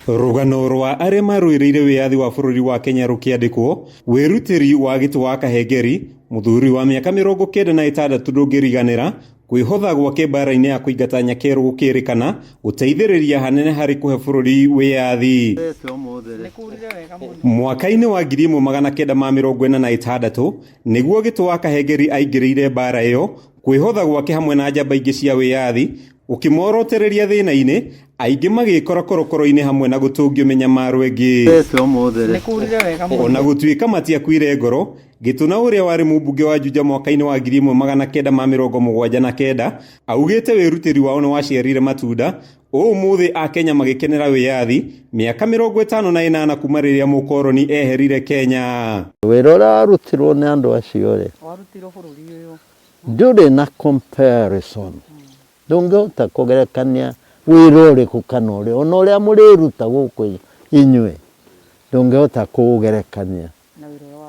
Rũgano rwa arĩa marũĩrĩire wĩyathi wa bũrũri wa Kenya rũkĩandĩkwo, wĩrutĩri wa Gĩtũ wa Kahengeri, mũthuri wa mĩaka 96 ndũngĩriganĩra, kwĩhotha gwake mbara-inĩ ya kũingata nyakerũ gũkĩrĩkana gũteithĩrĩria hanene harĩ kũhe bũrũri wĩyathi. Mwaka-inĩ wa 1946 nĩguo Gĩtũ wa Kahengeri aingĩrĩire mbara ĩyo, kwĩhotha gwake hamwe na njamba ingĩ cia wĩyathi ũkĩmorotereria thĩna-inĩ, aingĩ magĩkora korokoro-inĩ hamwe na gũtũngio mĩnyamaro ĩngĩ. Ona gũtuĩka matiakuire ngoro, Gĩtũ na ũrĩa warĩ mũmbunge wa Juja mwaka-inĩ wa 1979 augĩte wĩrutĩri wao nĩ waciarire matunda, ũmũthĩ Akenya magĩkenera wĩyathi mĩaka 58 kuma rĩrĩa mũkoroni eherire Kenya. Wĩra ũrĩa warutirwo nĩ andũ acio rĩ, ndũrĩ na comparison, ndũngĩhota kũgerekania wĩra ũrĩkũ kana ũrĩa, ona ũrĩa mũrĩruta gũkũ inyuĩ ndũngĩhota kũũgerekania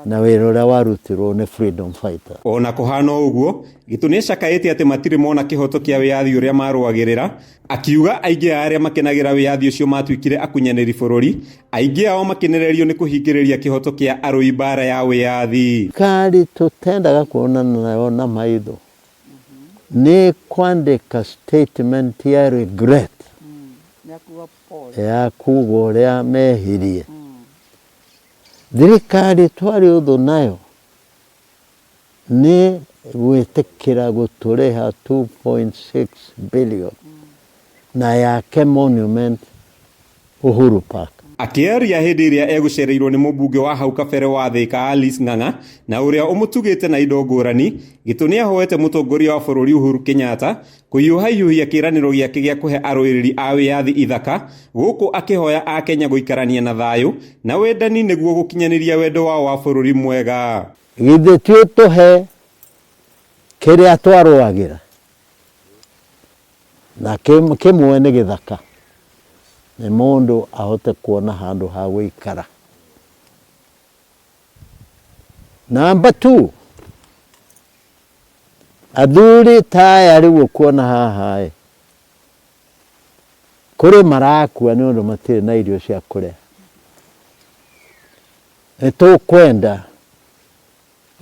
na wĩra ũrĩa warutirwo nĩ freedom fighter. Ona kũhana ũguo, Gĩtũ nĩacakaĩte atĩ matirĩ mona kĩhoto kĩa wĩyathi ũrĩa marũagĩrĩra, akiuga aingĩ a arĩa makenagĩra wĩyathi ũcio matuĩkire akunyanĩri bũrũri, aingĩ ao makenererio nĩ kũhingĩrĩria kĩhoto kĩa arũi mbara ya wĩyathi. Thirikari tũtendaga kuonana nayo na maitho nĩ kwandĩka statement ya regret ya kuga ũrĩa mehirie. Thirikari twarĩ ũthũ nayo nĩ gwĩtĩkĩra gũtũrĩha 2.6 billion na yake monument Uhuru Park. Akĩaria hĩndĩ ĩrĩa egũcereirwo nĩ mũmbunge wa hau kabere wa Thĩka Alice Ng'ang'a na ũrĩa ũmũtugĩte na indo ngũrani, Gĩtũ nĩahoete mũtongoria wa bũrũri Uhuru Kenyatta kũhiũhahiũhia kĩĩranĩro gĩake gĩa kũhe arũĩrĩri a wĩyathi ithaka, gũkũ akĩhoya Akenya gũikarania na thayũ na wendani nĩguo gũkinyanĩria wendo wao wa bũrũri mwega. Githĩ ti ũtũhe kĩrĩa twarũagĩra na kĩmwe nĩ gĩthaka, nĩ mũndũ ahote kuona handũ ha gũikara. Number 2, athuri ta aya rĩu ũkuona haha ĩ, kũrĩ marakua nĩ ũndũ matirĩ na irio cia kũrĩa. Nĩ tũkwenda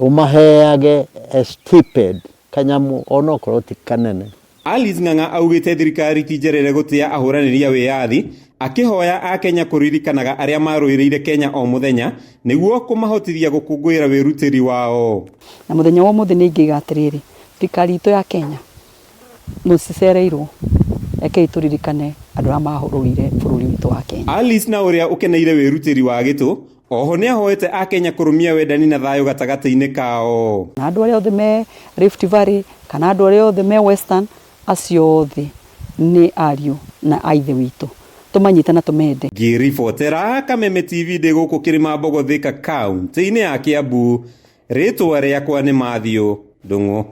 ũmaheage a stipend kanyamu onokorwo ti kanene. Alice Ng'ang'a augĩte thirikari ti njerere gũtĩa ahũranĩri a wĩyathi, akĩhoya Akenya kũririkanaga arĩa marũĩrĩire Kenya o mũthenya nĩguo kũmahotithia gũkũngũĩra wĩrutĩri wao. Na mũthenya wa ũmũthĩ nĩ ingĩiga atĩrĩrĩ, thirikari itũ ya Kenya mũcicereirwo, rekei tũririkane andũ arĩa marũĩire bũrũri witũ wa Kenya. Alice na ũrĩa ũkeneire wĩrutĩri wa Gĩtũ oho nĩahoete Akenya kũrũmia wendani na thayũ gatagatĩ-inĩ kao. Na andũ arĩa othe me Rift Valley kana andũ arĩa othe me Western, acio othe nĩ ariũ na a ithe witũ, tũmanyite na tũmende. Ngĩribotera Kameme TV ndĩ gũkũ Kĩrĩma-Mbogo Thika kaunti-inĩ ya Kiambu, rĩtwa rĩakwa nĩ Matthew Ndung'u.